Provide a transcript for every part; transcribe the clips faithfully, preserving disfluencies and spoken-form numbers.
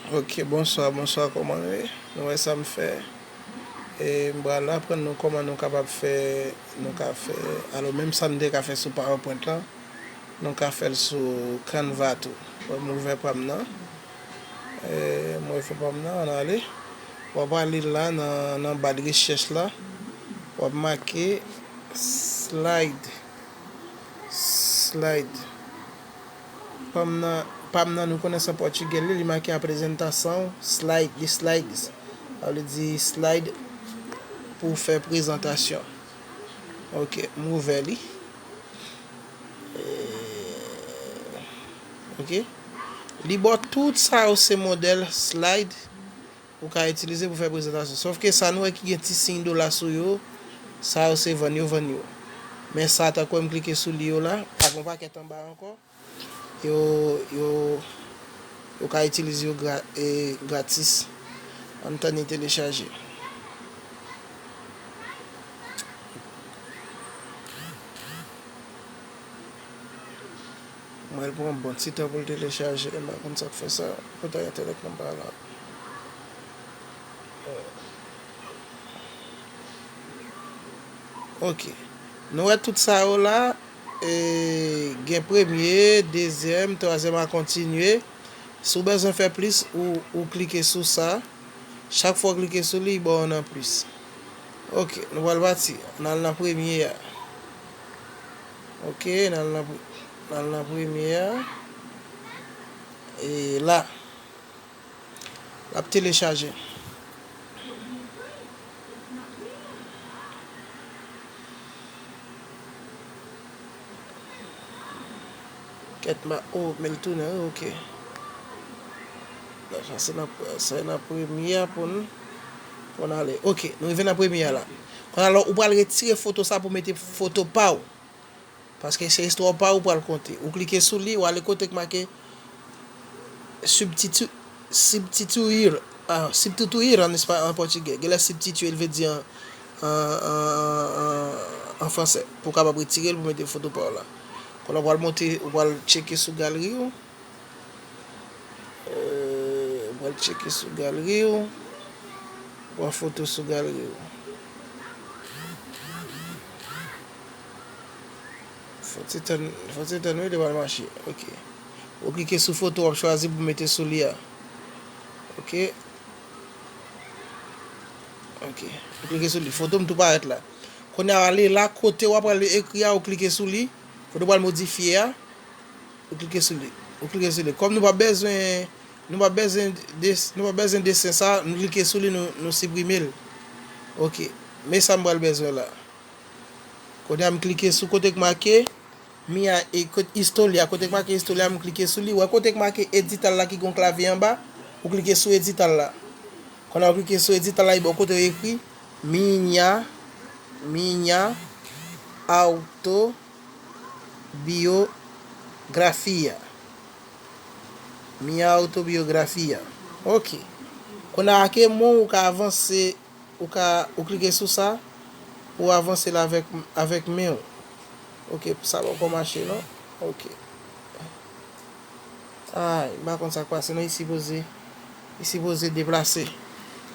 Ok, bonswa, bonswa, kòman nou ye? Nou wè sa m fè. E m pral aprann nou kòman nou kapab fè, nou ka fè, alò, menm sa n te ka fè sou PowerPoint lan, nou ka fè l sou Canva tou. Wè, m ouvè pa m nan. E, m ouvè pa m nan, ann ale. W ap ale la nan, nan ba de rechèch la. W ap make slide. Slide. Pa m nan, pa m nan, nou konnen se an pòtigè l ye, li make aprezantasaw, slide, li slides. Sa vle di slide pou fè prezantasyon. Ok, m ouvè li. E, ok. Li ba w tout sa yo se modèl slide ou ka itilize pou fè prezantasyon. Sòf ke sa nou wè ki gen ti siy dola sou yo, sa yo se vann yo vann yo. Men sa, tankou m klike sou li yo la, ak yon pakèt anba ankò, yo, yo, yo ka itilize yo gra-, e, gratis. Ann tann li telechaje. Mwen, l pran bon ti tan pou l telechaje, m pa konn sa k fè sa. Poutèt entènèt mwen pa la. Ok. Nou wè tout sa yo la, e, gen premye, dezyèm, twazyèm a kontinye. Si w bezwen fè plis, ou, ou klike sou sa. Chak fwa w klike sou li, li ba w yon anplis. Ok, nou pral pati. N al nan premye a. Ok, n al nan, pre- n al nan premye a. E la, l ap telechaje. Kèt ma, oh, men l tounen, wi, ok. Sa se nan, se nan premye a pou n, pou n ale. Ok, nou rive nan premye a la. Kounye a la, ou pral retire foto sa pou mete foto pa w. Paske se istwa pa w ou pral konte. Ou klike sou li, ou ale kote k make subtitu-, substituir, ah, substituir an espa-, an pòtigè. Genlè substituer, l vle di an, an, an, an, an, an fransè. Pou w kapab retire l, pou mete foto pa w la. Kounye a w pral monte, ou pral tcheke sou galri w. Euh, ou pral tcheke sou galri w. Pran foto sou galri w. Fò ti tann, fò ti tann, wi, li pral mache. Ok. Ou klike sou foto w ap chwazi pou mete sou li a. Ok. Ok. Ou klike sou li. Foto m tou parèt la. Kounye a, ale la, kote w ap pral ekri a, ou klike sou li. Kote w pral modifye a, ou klike sou li. Ou klike sou li. Kòm nou pa bezwen, nou pa bezwen des-, nou pa bezwen desen sa, nou klike sou li, nou, nou siprime l. Ok. Men sa m pral bezwen la. Kounye a, m klike sou kote k make, mi a, e kot istòl li a, kote k make istòl li a, m klike sou li. Wè kote k make edital la ki gon klavye anba, ou klike sou edital la. Kounye a, ou klike sou edital la, e bò kote yo ekri Minya, Minya Autobiografía. Minya Autobiografía. Ok. Kounye a, ke men w ka avanse, ou ka, ou klike sou sa pou w avanse l avèk, avèk men w. Ok, sa poko mache non. Ok. Ay, m pa konn sa k pase non, li sipoze, li sipoze deplase.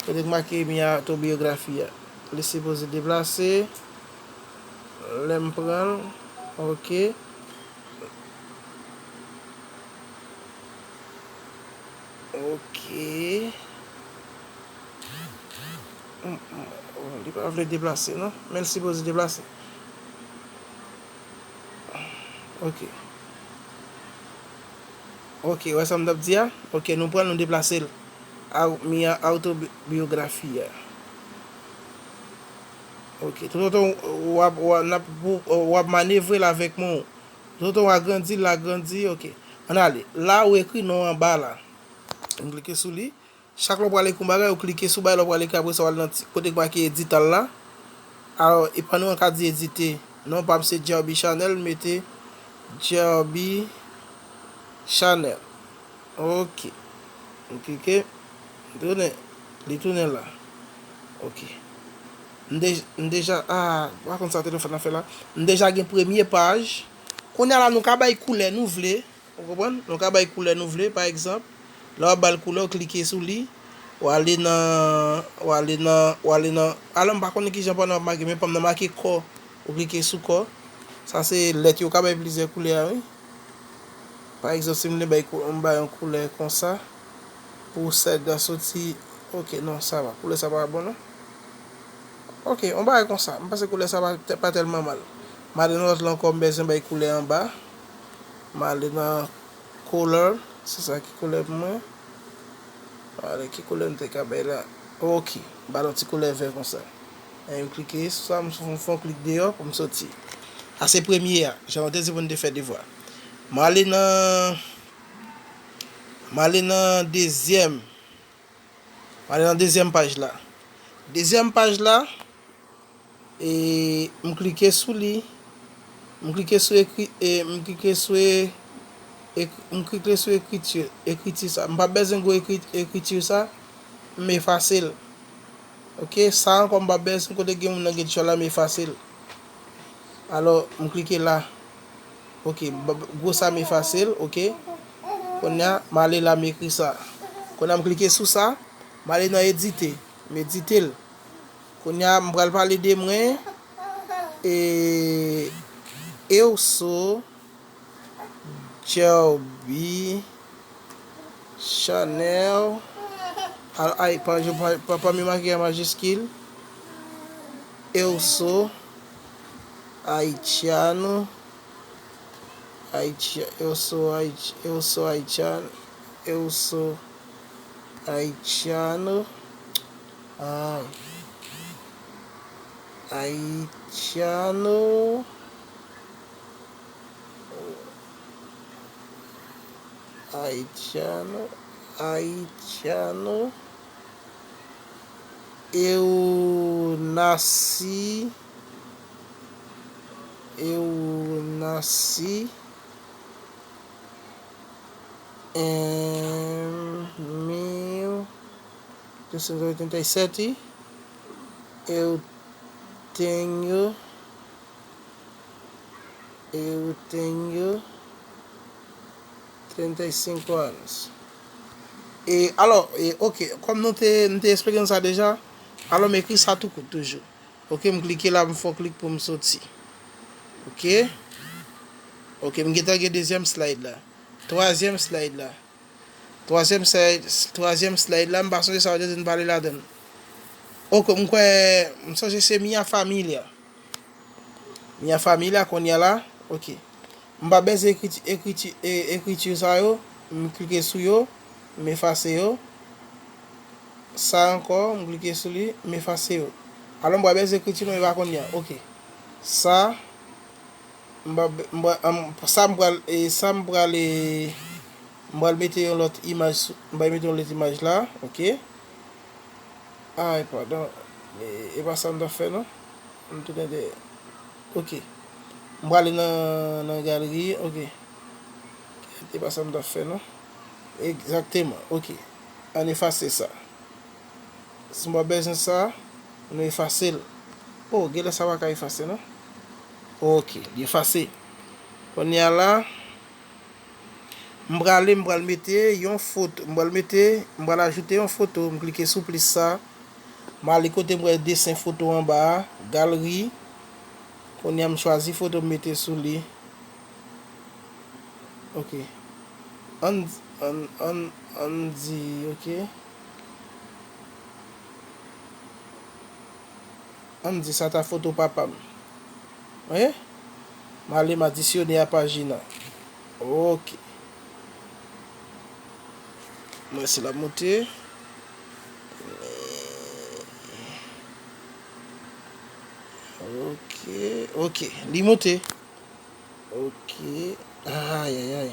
Kote k make Minya Autobiografía a. Li sipoze deplase. Lè m pran l, ok. Ok. Mm, mm, oh, li pa vle deplase non, men l sipoze deplase. Ok. Ok, wè sa m t ap di a? Ok, nou pran l, nou deplase l. Au-, Minya Autobiografía. Ok, toutotan w ap, w ap, n ap, w ap manevre l avèk men w. Toutotan w agrandi l, l agrandi, ok. Ann ale. La, ou ekri non anba la. M klike sou li. Chak lè w pral ekri yon bagay, ou klike sou bagay la w pral ekri, apre sa w al nan ti kote k make edital la. Alò, epa nou an ka di edite. Non pa m se Jerby Chanel, mete Jerby Chanel. Ok. M klike. Tounen. Li tounen la. Ok. M de-, m deja, ah, pa konn sa telefòn nan fè la. M deja gen premye paj. Kounye a la, nou ka bay koulè nou vle. Ou konprann? Nou ka bay koulè nou vle, pa egzanp, Lè w ap ba l koulè, w klike sou li, w ale nan, w ale nan, w ale nan, alò m pa konnen kijan pa w nan ap make, men pa m nan make kò, ou klike sou kò. Sa se lèt yo ka bay plizyè koulè a, wi. Pa egzanp, si m vle bay kou-, m bay yon koulè konsa, pou sèd la soti, ok, non, sa va, koulè sa pa bon, non. Ok, yon bagay konsa, m panse koulè sa pa, pa tèlman mal. M ale nan lòt la ankò, m bezwen bay koulè anba. M ale nan color, se sa ki koulè pou mwen. Ale, ki koulè m te ka bay la? Ok, m ba l yon ti koulè vè konsa. E m klike sou sa, m fè yon klik deyò pou m soti. Sa se premye a, jan nou te di pou n te fè devwa. M ale nan, m ale nan dezyèm. M ale nan dezyèm paj la. Dezyèm paj la, e m klike sou li. M klike sou ekri, e m klike sou e, ek-, m klike sou ekriti, ekriti sa. M pa bezwen gwo ekri-, ekriti sa. M efase l. Ok, sa ankò m pa bezwen, kote gen moun nan gen tchòl la, m efase l. Alò, m klike la. Ok, m ba-, gwo sa m efase l, ok. Kounye a, m ale la, m ekri sa. Kounye a, m klike sou sa, m ale nan edite, m edite l. Kounye a, m pral pale de mwen, e, Ewso Jerby Chanel, al-, ay, pa, je, pa, pa, pa mi make a majiskil, Ewso Haitiano, Haiti-, Ewso Haiti-, Ewso Haitiano, Ewso Haitiano, ay, Haitiano, Haitiano, Haitiano, Eunasi, Eunasi, em, mil novecentos e oitenta e sete, eu tenho, eu tenho trinta e cinco anos. E, alò, e, ok, kòm nou te, nou te eksplike n sa deja, alò m ekri sa tou kout toujou. Ok, m klike la, m fè klik pou m soti. Ok. Ok, m gentan gen dezyèm slide la. Twazyèm slide la. Twazyèm slide, twazyèm slide la, m pa sonje sa yo te di n pale ladan l. Ok, m kwè, m sonje se Minha Família. Minha Família, kounye a la, ok. M pa bezwen ekriti, ekriti, e, ekriti sa yo, m klike sou yo, m efase yo. Sa ankò, m klike sou li, m efase yo. Alò, m pa bezwen ekriti non, e pa kounye a, ok. Sa, m pa, m pa, m, sa m pral, e, sa m pral, e, m pral mete yon lòt imaj sou, m pral mete yon lòt imaj la, ok. Ay, padon. E, e pa sa m t ap fè, non. M tounen dèyè. Ok. M prale nan, nan galeri, ok. E pa sa m t ap fè, non. Egzakteman, ok. Ann efase sa. Si m pa bezwen sa, nou efase l. Oh, genlè sa pa ka efase, non. Ok, li efase. Kounye a la, M prale, m pral mete yon foto. M pral mete, m pral ajoute yon foto. M klike sou plis sa. M ale kote m wè desen foto anba a, galri. Kounye a m chwazi foto m mete sou li. Ok. Ann, ann, ann, ann di, ok. Ann di sa ta foto papa m. Wi. M ale m adisyone a pajina. Ok. Mwen si l ap monte. Ok, ok. Li monte. Ok. Ayayay.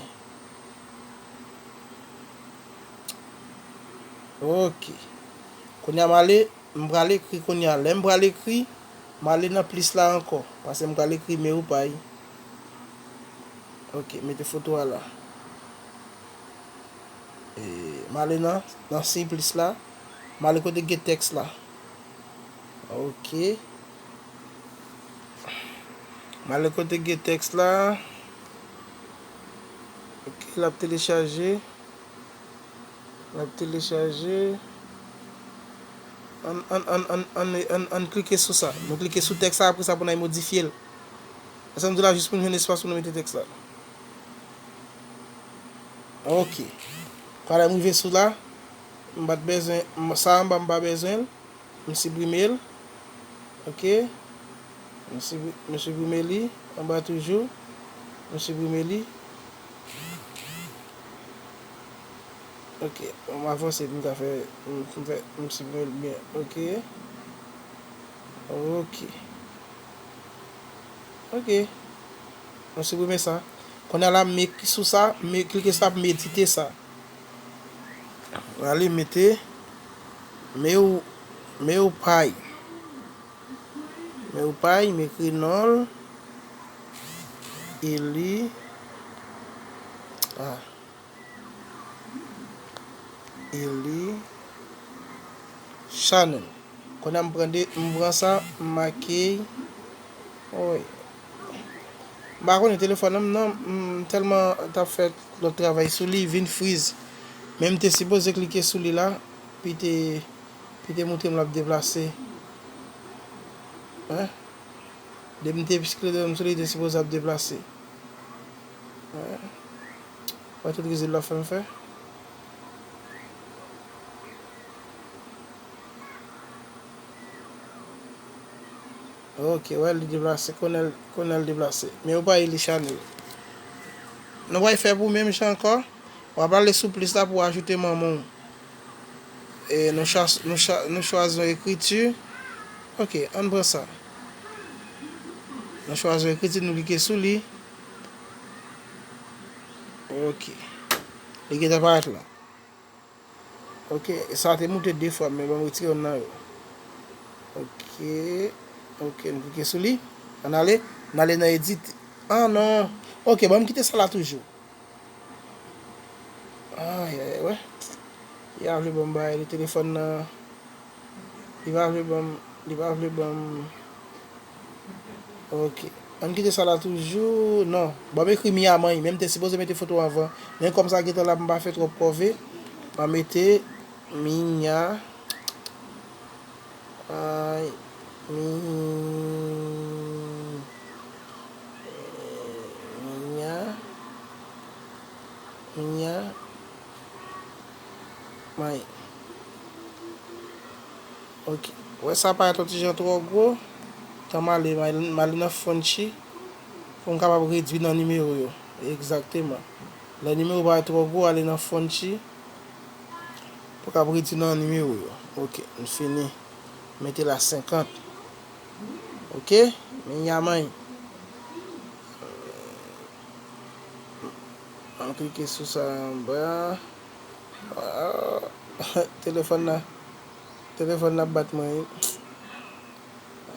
Ok. Kounye a m ale, m pral ekri kounye a. Lè m pral ekri, m ale nan plis la ankò. Paske m pral ekri men ou pay. Ok, mete foto a la. E, m ale nan, nan siy plis la. M ale kote gen tèks la. Ok. M ale kote gen tèks la. Ok, l ap telechaje. L ap telechaje. Ann, ann, ann, ann, ann, ann, ann klike sou sa. Nou klike sou tèks la, apre sa pou n al modifye l. Sa m di la, jis pou n jwenn espas pou nou mete tèks la. Ok. Pandan m rive sou la, m pa t bezwen, m, sa anba m pa bezwen l. M siprime l. Ok. M sipri-, m siprime li. Anba toujou. M siprime li. Ok. M avanse pou m ka fè, m, m fè, m siprime l byen. Ok. Ok. Ok. M siprime sa. Kounye a la, m ekri sou sa, m klike sou sa pou m edite sa. Ale mete Mew, Mewpay. Mewpay, m ekri non l. Eli. Ah. Eli Chanel. Kounye a m pran de, m pran sa, m make. Woy. M pa konnen telefòn nan, m, non, m tèlman t ap fè lòt travay sou li, vin friz. Men m te sipoze klike sou li la, pou te, pou te montre m l ap deplase. Hein? Depi m te klike sou li, li te sipoze ap deplase. Hein? Wè tout rizib l ap fè m fè. Ok, wè, li deplase, kounye a l, kounye a l deplase. Men ou pa Eli Chanel. Nou pral fè pou menm jan ankò. W ap ale sou plis la pou w ajoute manman w. E nou chwa-, nou chwa-, nou chwazi yon ekriti. Ok, ann pran sa. Nou chwazi yon ekriti, nou klike sou li. Ok. Li gentan parèt la. Ok, sa te moute de fwa, men ban m retire youn nan yo. Ok, ok, nou klike sou li. Ann ale, n ale nan edit. Ah non. Ok, ban m kite sa la toujou. Ay, ay, ay, wè. Li pa vle ban m bagay li telefòn nan. Li pa vle ban m, li pa vle ban m. Ok. Ann kite sa la toujou. Non. Bon, m ekri Miamay. Men m te sipoze mete foto anvan. Men kòm sa gentan la, m pa fè twòp kòve. M a mete Minya. Ay. Mi-, Minya. Minya. May. Ok. Wè sa parèt yon ti jan twò gwo. Tan m ale, m ale, m ale nan Fonchi pou m kapab redwi nan nimewo yo. Egzakteman. Lè nimewo parèt twò gwo, ale nan Fonchi pou w kapab redwi nan nimewo yo. Ok, m fini. Mete la senkant. Ok, men Yamay. Ann klike sou sa anba. Ah, telefòn nan. Telefòn nan ap bat mwen, wi.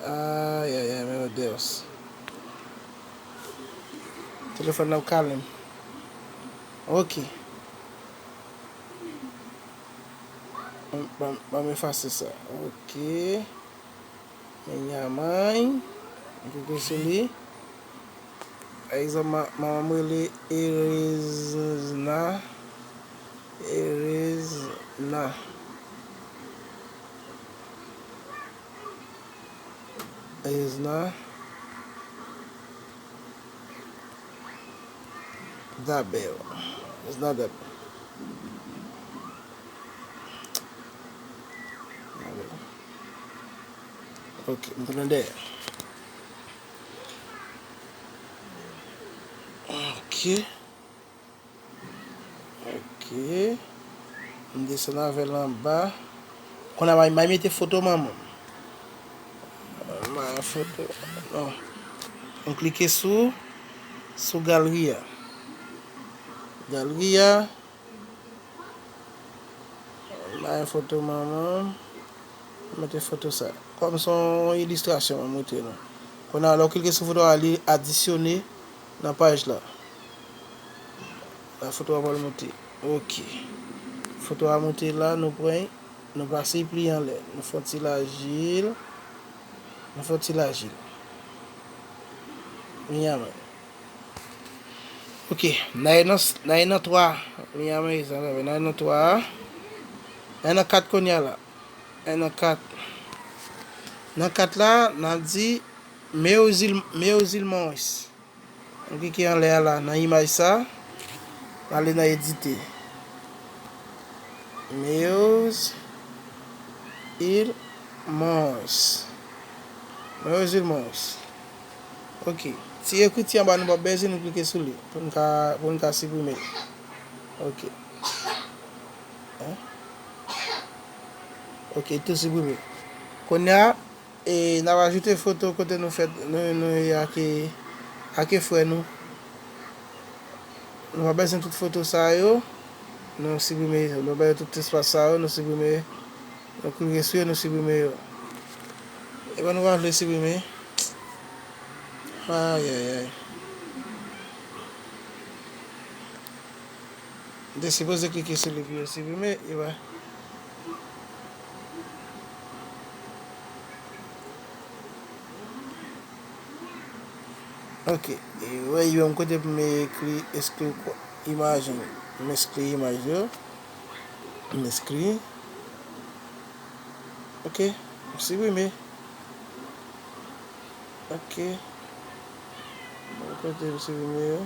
Ay, ay, ay, meu Deus. Telefòn nan ap kale m. Ok. Ban, ban, ban m efase sa. Ok. Men Yamay. M klike sou li. Pa egzanp, ma-, manman m rele Erezna. Erezna. Erezna. Dabel. Erezna Dabel. Ok, m tounen dèyè. Ok. Ok. M desann avè l anba. Kounye a, m a mete foto manman m. M a foto. Non. M klike sou, sou galri a. Galri a. M a yon foto manman m. Mete foto sa. Kòm se yon ilistrasyon mwen montre nou. Kounye a, lè w klike sou foto a, li adisyone nan paj la. La foto a pral monte. Ok. Foto a monte la, nou pran, nou pase pli anlè. Nou fè yon ti laji l. Nou fè yon ti laji l. Miyaman. Ok, n ale nan, n ale nan twa. Miyaman, sa va, n ale nan twa. N nan kat kounye a la. N nan kat. Nan kat la, n ap di Meozil, Meozil Maurice. Nou klike anlè a la, nan imaj sa. N ale nan edite. Meozil Maurice. Meozil Maurice. Ok. Ti ekriti anba nou p ap bezwen, nou klike sou li pou n ka, pou n ka siprime l. Ok. Hein? Ok, tou siprime. Kounye a, e, n ap ajoute foto kote nou fèt, nou, nou ye ak, ak frè nou. Nou pa bezwen tout foto sa yo. Nou siprime yo. Nou pa bezwen tout espas sa yo, nou siprime yo. Nou klike sou yo, nou siprime yo. Epa nou pa vle siprime. Ayayay. M te sipoze klike sou li pou yo siprime, epa. Ok. E, wè, yo menm kote pou m ekri, eskri kwa, imaj, m eskri imaj yo. M eskri. Ok. M siprime. Ok. Bon, kote m siprime yo.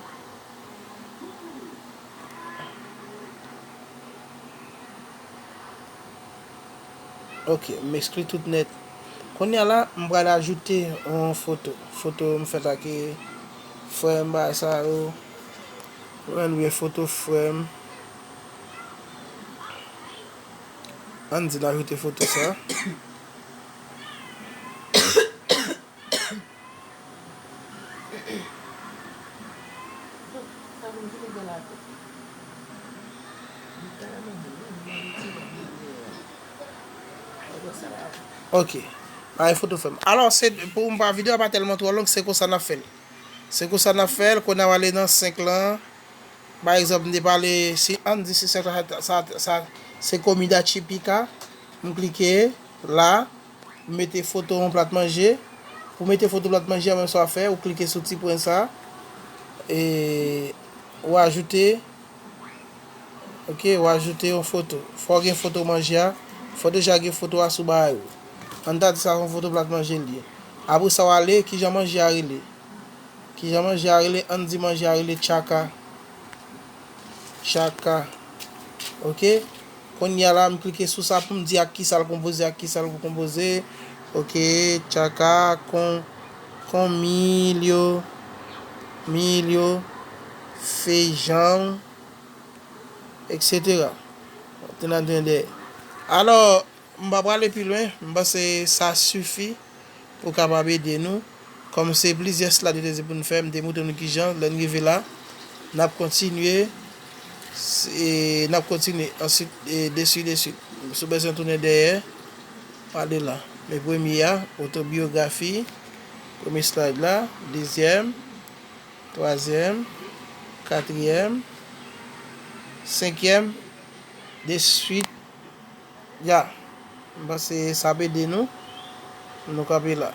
Ok, m eskri tout nèt. Kounye a la, m pral ajoute yon foto. Foto m fèt ak frè m, bagay sa yo. Mwen, oubyen foto frè m. Ann di n ajoute foto sa. Ok. Bagay foto frè m. Alò, se, pou m pa, videyo a pa tèlman twò long, se konsa n ap fè l. Se konsa n ap fè l, kounye a w ale nan senk lan. Pa egzanp, m te pale, si, ann di si sa, sa, sa, sa, se comida típica. M klike la, m mete foto yon plat manje. Pou mete foto plat manje a, menm sa w ap fè, ou klike sou ti pwen sa. E, ou ajoute, ok, ou ajoute yon foto. Fò w gen foto manje a. Fò w deja gen foto a sou bagay ou. Ann ta di sa yon foto plat manje l ye. Apre sa, w ale, kijan manje a rele? Kijan manje a rele? Ann di manje a rele tchaka. Tchaka. Ok. Kounye a la, m klike sou sa pou m di ak kisa l konpoze, ak kisa l konpoze. Ok. Tchaka, con, con milho, milho, feijão, et cetera. Te nan dèyè. Alò, M pa prale pi lwen, m panse sa sifi pou kapab ede nou. Kòm se plizyè slide yo te di pou n fè, m te montre nou kijan, lè n rive la, n ap kontinye, e, n ap kontinye, answit, e, desi, desi. Si w bezwen tounen dèyè, ale la. Men premye a, otobiyografi, premye slide la, dezyèm, twazyèm, katriyèm, senkyèm, deswit, Ya, m panse sa ap ede nou. Nou kanpe la.